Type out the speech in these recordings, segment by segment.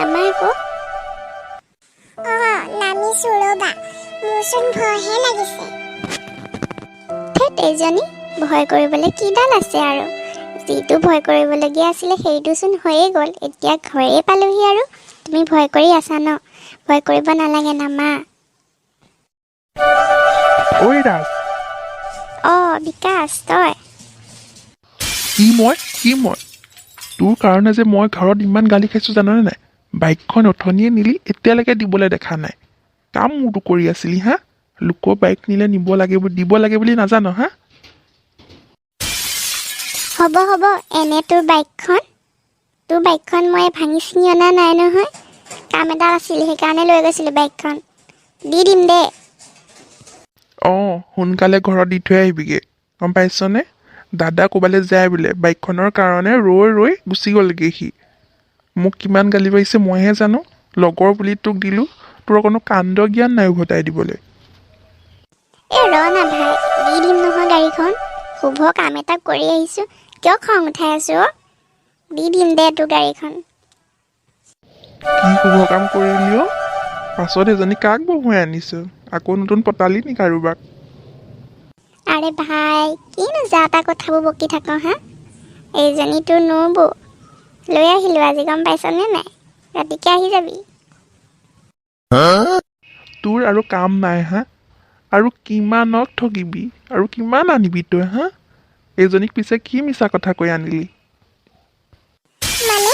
নামা আকৌ। অঁ, নামিছো ৰ'বা, মোৰচোন ভয়হে লাগিছে। ধেত, এইজনী, ভয় কৰিবলৈ কিডাল আছে আৰু? যিটো ভয় কৰিবলগীয়া আছিলে, সেইটোচোন হৈয়ে গ'ল। এতিয়া ঘৰেই পালোহি আৰু তুমি ভয় কৰি আছা ন? ভয় কৰিব নালাগে, নামা। ঐ ৰাজ। অঁ বিকাশ, তই? কি মই? কি মই? তোৰ কাৰণে যে মই ঘৰত ইমান গালি খাইছোঁ, জাননে নাই? বাইকখন অথনিয়ে নিলি, এতিয়ালৈকে দিবলৈ দেখা নাই। কাম মোৰটো কৰি আছিলি হা? লোকৰ বাইক নিলে নিব লাগে, দিব লাগে বুলি নাজান হা? হ'ব হ'ব, এনে তোৰ বাইকখন মই ভাঙি চিঙি অনা নাই নহয়। কাম এটা আছিল, সেইকাৰণে লৈ গৈছিলোঁ বাইকখন। দি দিম দে। অঁ, সোনকালে ঘৰত দি থৈ আহিবিগৈ, গম পাইছনে? দাদা ক'ৰবালৈ যায় বোলে, বাইকখনৰ কাৰণে ৰৈ ৰৈ গুচি গ'লগৈ সি। মোক কিমান গালি পাৰিছে মইহে জানো। লগৰ বুলি তোক দিলোঁ, তোৰ অকণো কাণ্ড জ্ঞান নাই উভতাই দিবলৈ। এই ৰ না ভাই, দি দিম নহয় গাড়ীখন। শুভ কাম এটা কৰি আহিছোঁ, কিয় খং উঠাই আছো অ'? দি দিম দে তোৰ গাড়ীখন। কি শুভ কাম কৰিলি অ'? পাছত এজনী কাক বহুৱাই আনিছ? আকৌ নতুন পতালি নি কাৰোবাক? আৰে ভাই, কিনো যা তা কথাবোৰ বকি থাক হা? এইজনী তোৰ নবৌ, লৈ আহিলোঁ আজি, গম পাইছনে নাই? ৰাতিকে আহি যাবি। তোৰ আৰু কাম নাই হা? আৰু কিমানক ঠগিবি আৰু কিমান আনিবি তই হা? এইজনীক পিছে কি মিছা কথা কৈ আনিলি? মানে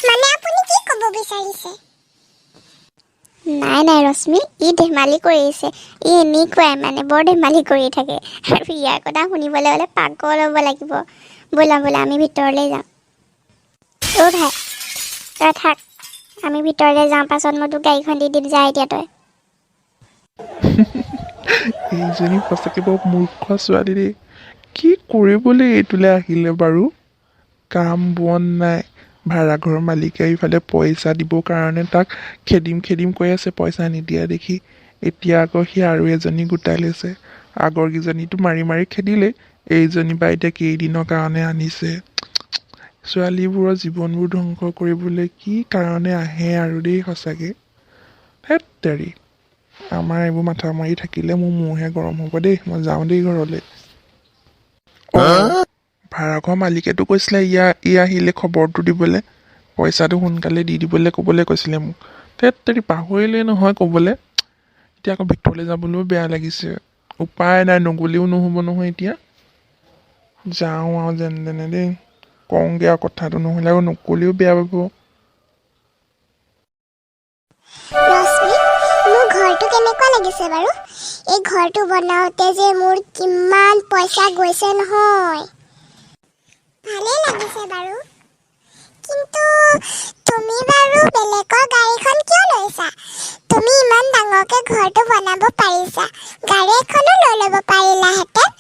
মানে আপুনি কি ক'ব বিচাৰিছে? নাই নাই ৰশ্মি, ই ধেমালি কৰিছে। ই এনেকুৱাই মানে, বৰ ধেমালি কৰি থাকে আৰু ইয়াৰ কথা শুনিবলৈ হ'লে পাগল হ'ব লাগিব। ব'লা ব'লা, আমি ভিতৰলৈ যাওঁ। অ' ভাই, তই থাক, আমি ভিতৰলৈ যাওঁ। পাছত মই তোক গাড়ীখন দি দিম। যা এতিয়া তই। এইজনী সঁচাকৈ বৰ মূৰ্খ ছোৱালী দেই। কি কৰিবলৈ এইটোলৈ আহিলে বাৰু? কাম বন নাই। ভাড়াঘৰৰ মালিকে ইফালে পইচা দিবৰ কাৰণে তাক খেদিম খেদিম কৈ আছে, পইচা নিদিয়া দেখি এতিয়া আকৌ সি আৰু এজনী গোটাই লৈছে। আগৰকেইজনীতো মাৰি মাৰি খেদিলে, এইজনী বা এতিয়া কেইদিনৰ কাৰণে আনিছে? ছোৱালীবোৰৰ জীৱনবোৰ ধ্বংস কৰিবলৈ কি কাৰণে আহে আৰু দেই সঁচাকৈ। ধেত তেৰি, আমাৰ এইবোৰ মাথা মাৰি থাকিলে মোৰ মূৰহে গৰম হ'ব দেই। মই যাওঁ দেই ঘৰলৈ। অঁ, ভাড়াঘৰ মালিকেতো কৈছিলে ইয়াৰ ই আহিলে খবৰটো দিবলৈ, পইচাটো সোনকালে দি দিবলৈ ক'বলৈ কৈছিলে মোক। ধেত তেৰি, পাহৰিলেই নহয় ক'বলৈ। এতিয়া আকৌ ভিতৰলৈ যাবলৈও বেয়া লাগিছে। উপায় নাই, নগ'লেও নহ'ব নহয়। এতিয়া যাওঁ আৰু যেনে তেনে দেই, কওঁগৈ আৰু কথাটো, নহ'লে আকৌ নক'লেও বেয়া পাব। ৰশ্মি, মোৰ ঘৰটো কেনেকুৱা লাগিছে বাৰু? এই ঘৰটো বনাওঁতে যে মোৰ কিমান পইচা গৈছে নহয়। ভালেই লাগিছে বাৰু, কিন্তু তুমি বাৰু বেলেগৰ গাড়ীখন কিয় লৈছা? তুমি ইমান ডাঙৰকে ঘৰটো বনাব পাৰিছা, গাড়ী এখনো লৈ ল'ব পাৰিলাহেঁতেন।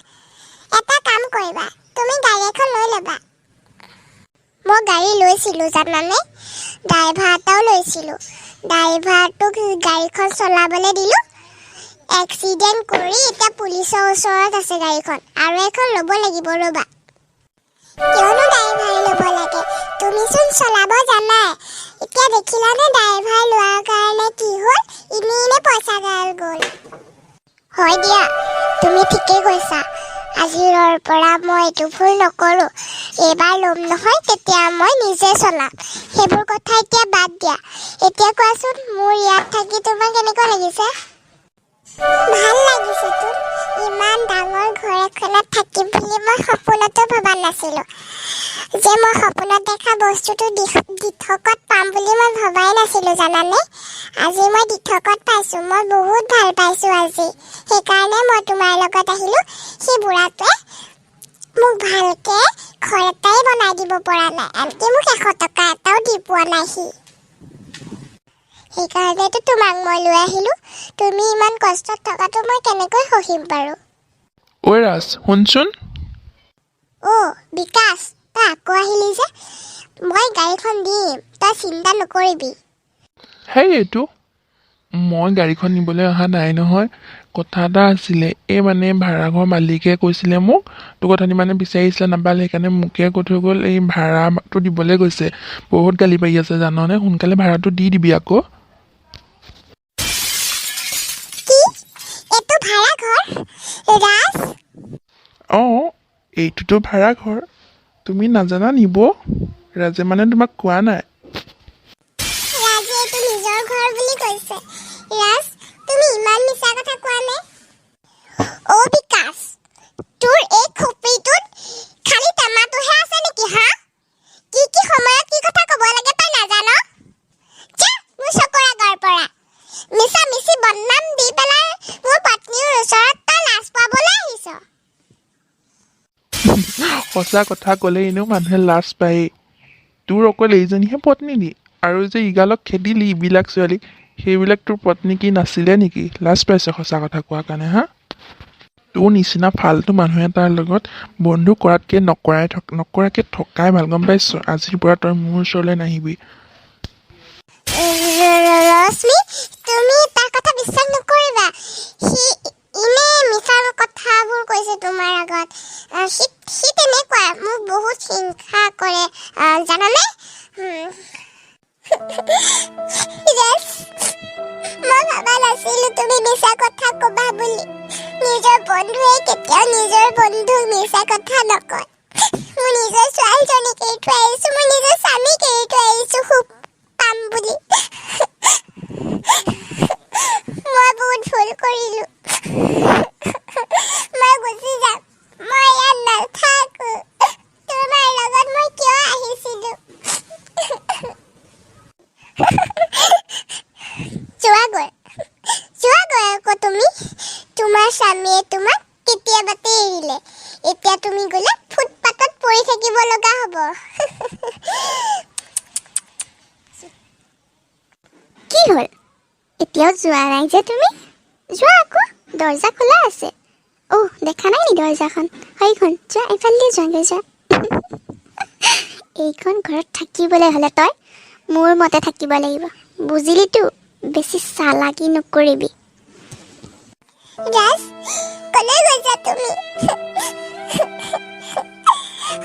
এটা কাম কৰিবা, তুমি গাড়ী এখন লৈ ল'বা। মই গাড়ী লৈছিলোঁ জানানে? ড্ৰাইভাৰ এটাও লৈছিলোঁ। ড্ৰাইভাৰটোক গাড়ীখন চলাবলৈ দিলোঁ, এক্সিডেণ্ট কৰি এতিয়া পুলিচৰ ওচৰত আছে গাড়ীখন। আৰু এখন ল'ব লাগিব ৰ'বা। কিয়নো ড্ৰাইভাৰ ল'ব লাগে? তুমিচোন চলাব জানাই। এতিয়া দেখিলানে, ড্ৰাইভাৰ লোৱাৰ কাৰণে কি হ'ল? এনেই এনেই পইচা গাল গ'ল। হয় দিয়া, তুমি ঠিকেই কৈছা। আজিৰ পৰা মই এইটো ভুল নকৰোঁ। এইবাৰ ল'ম নহয়, তেতিয়া মই নিজে চলাম। সেইবোৰ কথা এতিয়া বাদ দিয়া। এতিয়া কোৱাচোন, মোৰ ইয়াত থাকি তোমাৰ কেনেকুৱা লাগিছে? ভাল লাগিছে তোৰ। ইমান ডাঙৰ ঘৰ এখনত থাকিম বুলি মই সপোনতো ভবা নাছিলোঁ। যে মই সপোনত দেখা বস্তুটো দিঠকত পাম বুলি মই ভবাই নাছিলোঁ, জানানে? আজি মই দিঠকত পাইছোঁ। মই বহুত ভাল পাইছোঁ আজি, সেইকাৰণে মই তোমাৰ লগত আহিলোঁ। সেই বুঢ়াটোৱে মোক ভালকে ঘৰ এটাই বনাই দিব পৰা নাই, আনকি মোক 100 টকা এটাও দি পোৱা নাই সি। সেইকাৰণেতো তোমাক মই লৈ আহিলোঁ। তুমি ইমান কষ্টত থকাটো মই কেনেকৈ সহিম বাৰু? ঐ ৰাজ, শুনচোন। অ' বিকাশ, তই আকৌ আহিলি যে? মই গাড়ীখন দিম, তই চিন্তা নকৰিবি। হেই, এইটো মই গাড়ীখন নিবলৈ অহা নাই নহয়। কথা এটা আছিলে, এই মানে ভাড়াঘৰ মালিকে কৈছিলে মোক, তোৰ কথানি মানে বিচাৰিছিলে নাপালে, সেইকাৰণে মোকে কৈ থৈ গ'ল, এই ভাড়াটো দিবলৈ গৈছে। বহুত গালি পাৰি আছে জাননে, সোনকালে ভাড়াটো দি দিবি আকৌ। কি, এইটো ভাড়া ঘৰ ৰাজ? অঁ, এইটোতো ভাড়া ঘৰ, তুমি নাজানা নিব? ৰাজে মানে তোমাক কোৱা নাই? ৰাজে এইটো নিজৰ ঘৰ বুলি কৈছে। ৰাজ, তুমি ইমান মিছা কথা কোৱা নে? অ' বিকাশ, তোৰ এই খুপিটোত খালী টেমাটোহে আছে নেকি? হা, কি কি সময়ত কি কথা ক'ব লাগে তই নাজান? যা মোৰ চকুৰ আগৰ পৰা। মিছা মিছি বদনাম দি পেলাই মোৰ পত্নীৰ ওচৰত তই লাজ পাবলৈ আহিছ। সঁচা কথা ক'লে এনেও মানুহে লাজ পায়েই। তোৰ অকল এইজনীহে পত্নী নি? আৰু যে ইগালক খেদিলি ইবিলাক ছোৱালীক, সেইবিলাক তোৰ পত্নী কি নাছিলে নেকি? লাজ পাইছে সঁচা কথা কোৱাৰ কাৰণে? হা, তোৰ নিচিনা ফাল্টু মানুহ এটাৰ লগত বন্ধু কৰাতকৈ নকৰাই থক, নকৰাকৈ থকাই ভাল, গম পাইছ? আজিৰ পৰা তই মোৰ ওচৰলৈ নাহিবি। ৰশ্মি, তুমি তাৰ কথা বিশ্বাস নকৰিবা। সি এনেই মিছা কথাবোৰ কৈছে তোমাৰ আগত। সি তেনেকুৱা, মোক বহুত হিংসা কৰে, জানানে? ৰাজ, মই ভবা নাছিলো তুমি মিছা কথা ক'বা বুলি। নিজৰ বন্ধুৱে কেতিয়াও নিজৰ বন্ধুক মিছা কথা নকয়। মোৰ নিজৰ ছোৱালীজনীক এৰি থৈ আহিছো, মোৰ নিজৰ স্বামীক এৰি থৈ আহিছো সুখ পাম বুলি। মই বহুত ভুল কৰিলো। মই গুচি যাম, মই ইয়াত নাথাকো। তোমাৰ লগত মই কিয় আহিছিলো? যোৱাগৈ, যোৱাগৈ আকৌ তুমি। তোমাৰ স্বামীয়ে তোমাক কেতিয়াবাতে এৰিলে। এতিয়া তুমি গ'লে ফুটপাতত পৰি থাকিব লগা হ'ব। কি হ'ল, এতিয়াও যোৱা নাই যে তুমি? যোৱা আকৌ, দৰ্জা খোলা আছে। অ' দেখা নাই নি দৰ্জাখন? সেইখন, যোৱা, এইফালেদি যোৱাগৈ, যোৱা। এইখন ঘৰত থাকিবলৈ হ'লে তই মোৰ মতে থাকিব লাগিব, বুজিলিতো? বেছি চালাকি নকৰিবি। ৰাজ, ক'লৈ গৈছা তুমি?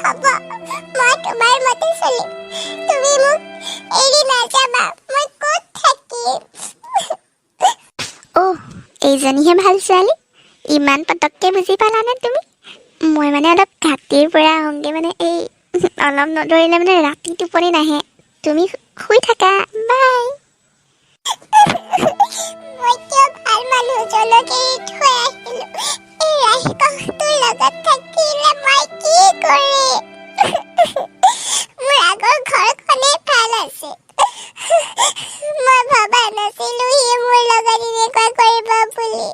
হ'ব, মই তোমাৰ মতে চলিম। তুমি মোক এৰি নাযাবা। মই ক'ত থাকিম? অ', এইজনীহে ভাল ছোৱালী। ইমান পটককৈ বুজি পালানে তুমি? মই মানে অলপ ঘাটিৰ পৰা আহোঁগৈ, মানে এই অলপ নধৰিলে মানে ৰাতি টোপনি নাহে। তুমি শুই থাকা, বাই। মই কিয় ভাল মানুহজনক এৰি থৈ আহিলো? এই ৰাক্ষসটোৰ লগত থাকিলে মই কি কৰিম? মোৰ আগৰ ঘৰখনেই ভাল আছিল। মই ভবা নাছিলো সি মোৰ লগত এনেকুৱা কৰিব বুলি।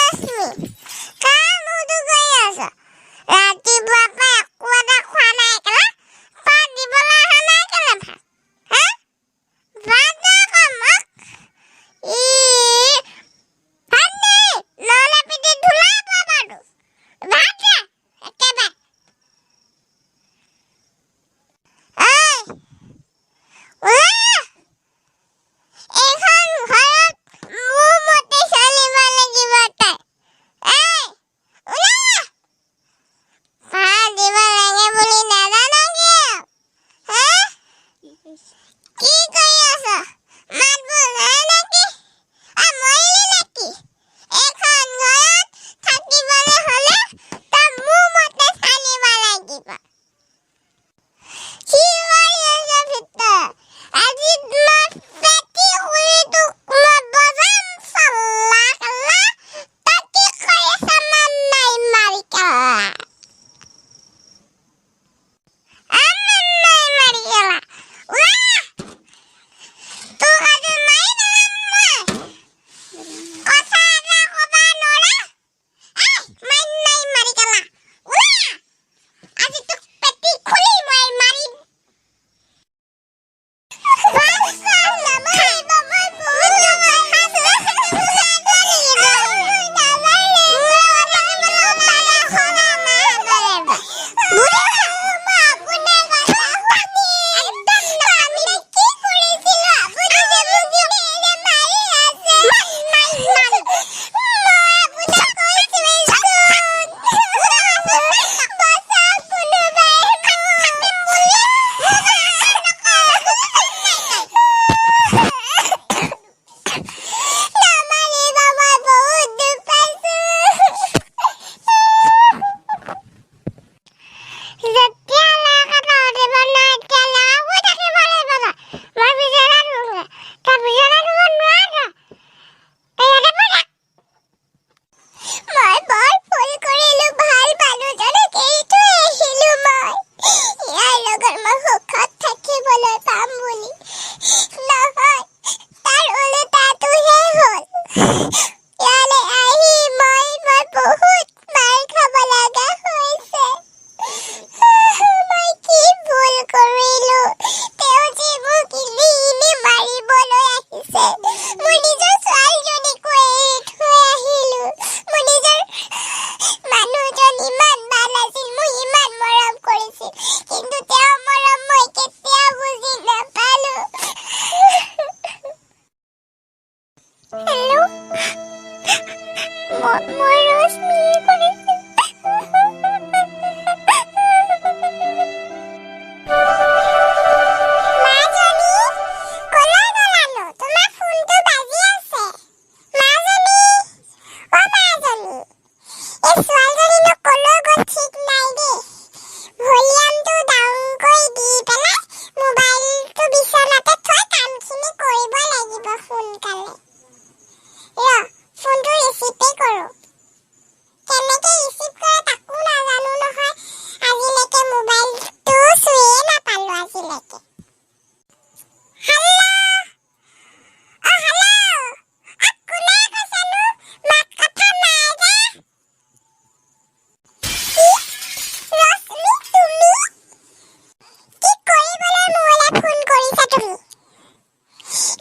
ৰশ্মি, কাৰ মূৰটো গৈ আছ? ৰাতিপুৱাৰ পৰা একো এটা খোৱা নাই কেলা। ভাত দিবলৈ অহা নাই কেলে ভাত? হা? ভাত দে আকৌ মোক। ই, ভাত দে, নহ'লে পিঠিত ধূলা পাবাতো। ভাত দে, একেবাৰে। মই ৰশ্মিয়ে কৰিছোঁ। মাজনী, কলৈ গ'লানো? তোমাৰ ফোনটো বাজি আছে। মাজনী, অ মাজনী, এই ছোৱালীজনীনো কলৈ গ'ল ঠিক নাই দেই। ভলিউমটো ডাউন কৰি দি পেলাই মোবাইলটো বিচনাতে থৈ কামখিনি কৰিব লাগিব সোনকালে। ৰ, ফোনটো ৰিচিভেই কৰোঁ। কেনেকে ৰিচিভ কৰে তাকো নাজানো নহয়। আজিলৈকে মোবাইলটো চুয়ে নাপালো আজিলৈকে। হেল্ল', অ হেল্ল', অ কোনে কৈছেনো? মাত কথা নাই যে। কি ৰশ্মি, তুমি কি কৰিবলৈ মোলৈ ফোন কৰিছা? তুমি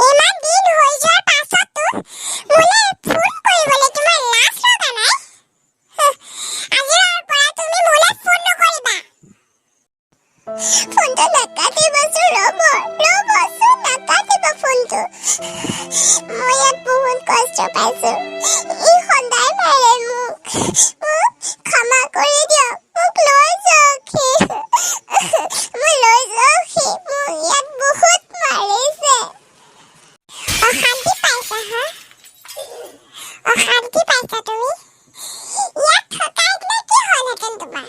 ইমান দিন হৈ যোৱাৰ পাছতো মোলৈ ফোন কৰিবলৈ তোমাৰ লাজ লগা নাই? আজিৰ পৰা তুমি মোলৈ ফোন নকৰিবা। ফোনটো নাকাটিবচোন, ৰ'ব, ৰ'বচোন, নাকাটিব ফোনটো। মই ইয়াত বহুত কষ্ট পাইছো। ই সদায় মাৰে মোক। মোক ক্ষমা কৰি দিয়ক, মোক লৈ যাওক সি, মোক লৈ যাওক সি। মোক ইয়াত বহুত মাৰিছে। অশান্তি পাইছা? হা, অশান্তি পাইছা তুমি? ইয়াত থকা হেঁতেন কি হ'লহেঁতেন তোমাৰ?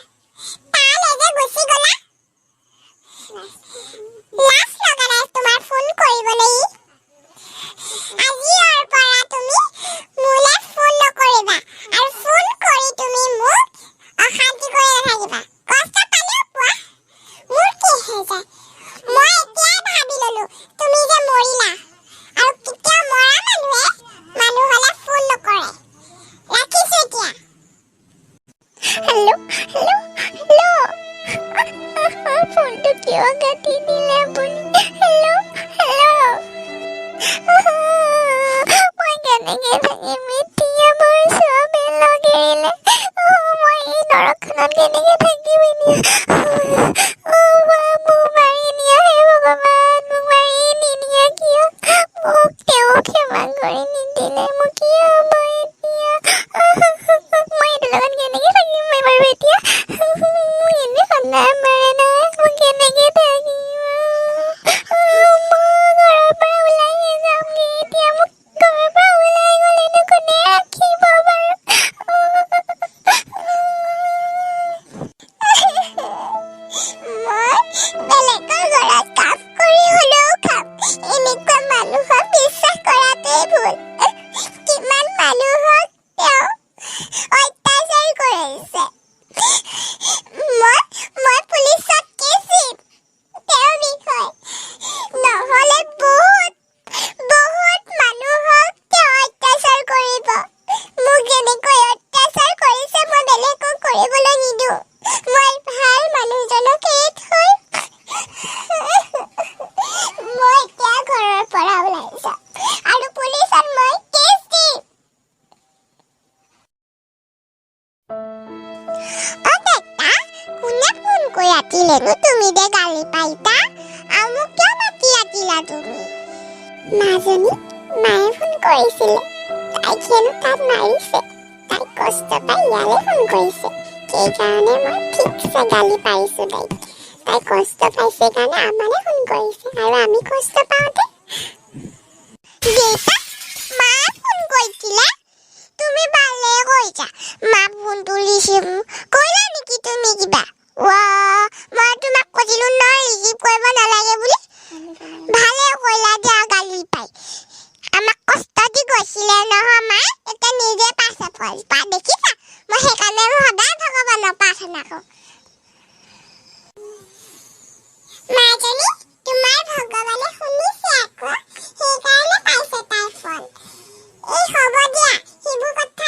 তালৈ যে গুচি গ'লা, লাজ লগা নাই তোমাৰ ফোন কৰিবলৈ? আজিৰ পৰা তুমি মোলৈ ফোন নকৰিবা আৰু ফোন কৰি তুমি মোক অশান্তি কৰি নাথাকিবা। কষ্ট পালেও পোৱা, মোৰ কি হৈ যায়? মই এতিয়াই ভাবি ললো তুমি যে মৰিলা আৰু কেতিয়াও মৰা মানুহে মানুহলে ফোন নকৰে। ৰাখিছো এতিয়া। হেল্ল', হেল্ল', হেল্ল', ফোনটো কিয় কাটি দিলে আপুনি? হেল্ল', হেল্ল', মই কেনেকে থাকিম এতিয়া? মোৰ চবে লগ এৰিলে, মই এই নৰকখনত কেনেকে থাকিম এতিয়া? অ' মা, মোক মাৰি নিয়া। হে ভগৱান, মোক মাৰি নিনিয়া কিয়? মোক তেওঁ ক্ষমা কৰি নিদিলে, মোক কি হ'ব এতিয়া? মই এইটোৰ লগত কেনেকে থাকিম মই বাৰু এতিয়া? মোক এনে সদায় মাৰে নহয়, মই কেনেকে থাকিম? মই ঘৰৰ পৰা ওলাইহে যামগে এতিয়া। মোক ঘৰৰ পৰা ওলাই গ'লেনো কোনে ৰাখিব বাৰু? মই বেলেগৰ ঘৰত কাম কৰি হ'লেও খাম। এনেকুৱা মানুহক বিশ্বাস কৰাটোৱেই ভুল। কিমান মানুহক তেওঁ অত্যাচাৰ কৰিছে। মই পুলিচত কেছ দিম তেওঁৰ বিষয়ে। নহ'লে বহুত বহুত মানুহক তেওঁ অত্যাচাৰ কৰিব। মোক যেনেকৈ অত্যাচাৰ কৰিছে, মই বেলেগক কৰিবলৈ নিদিওঁ। মই ভাল মানুহজনক এৰি থৈ মই এতিয়া ঘৰৰ পৰা ওলাই যাম আৰু পুলিচত মই কেছ দিম। অ দেউতা, কোনে ফোন কৰি আতিলেনো? তুমি দে গালি পাৰিতা আৰু মোক কিয় মাতি আতিলা তুমি? মাজনী, মায়ে ফোন কৰিছিলে। তাইক হেনো তাত মাৰিছে। তাইক কষ্ট পাই ইয়ালৈ ফোন কৰিছে। সেইকাৰণে মই ঠিকছে গালি পাৰিছো তাইক। তাই কষ্ট পাইছে কাৰণে আমালৈ ফোন কৰিছে আৰু আমি কষ্ট পাওঁতে দেউতা, মায়ে ফোন কৰিছিলে? তুমি ভালে কৰিছা। মা ফোনটো ৰিচিভ কৰিলা নেকি তুমি কিবা? ৱা, মই তোমাক কৈছিলো নহয় ৰিচিভ কৰিব নালাগে বুলি। ভালে কৰিলা দিয়া গালি পাই। আমাক কষ্ট দি গৈছিলে নহয় মায়ে, এতিয়া নিজে পাইছে ফল পা, দেখিছা? মই সেইকাৰণে সদায় ভগৱানক প্ৰাৰ্থনা কৰোঁ। মাজনী, তোমাৰ ভগৱানে শুনিছে আকৌ, সেইকাৰণে পাইছে তাই ফল। এই হ'ব দিয়া, সেইবোৰ কথা।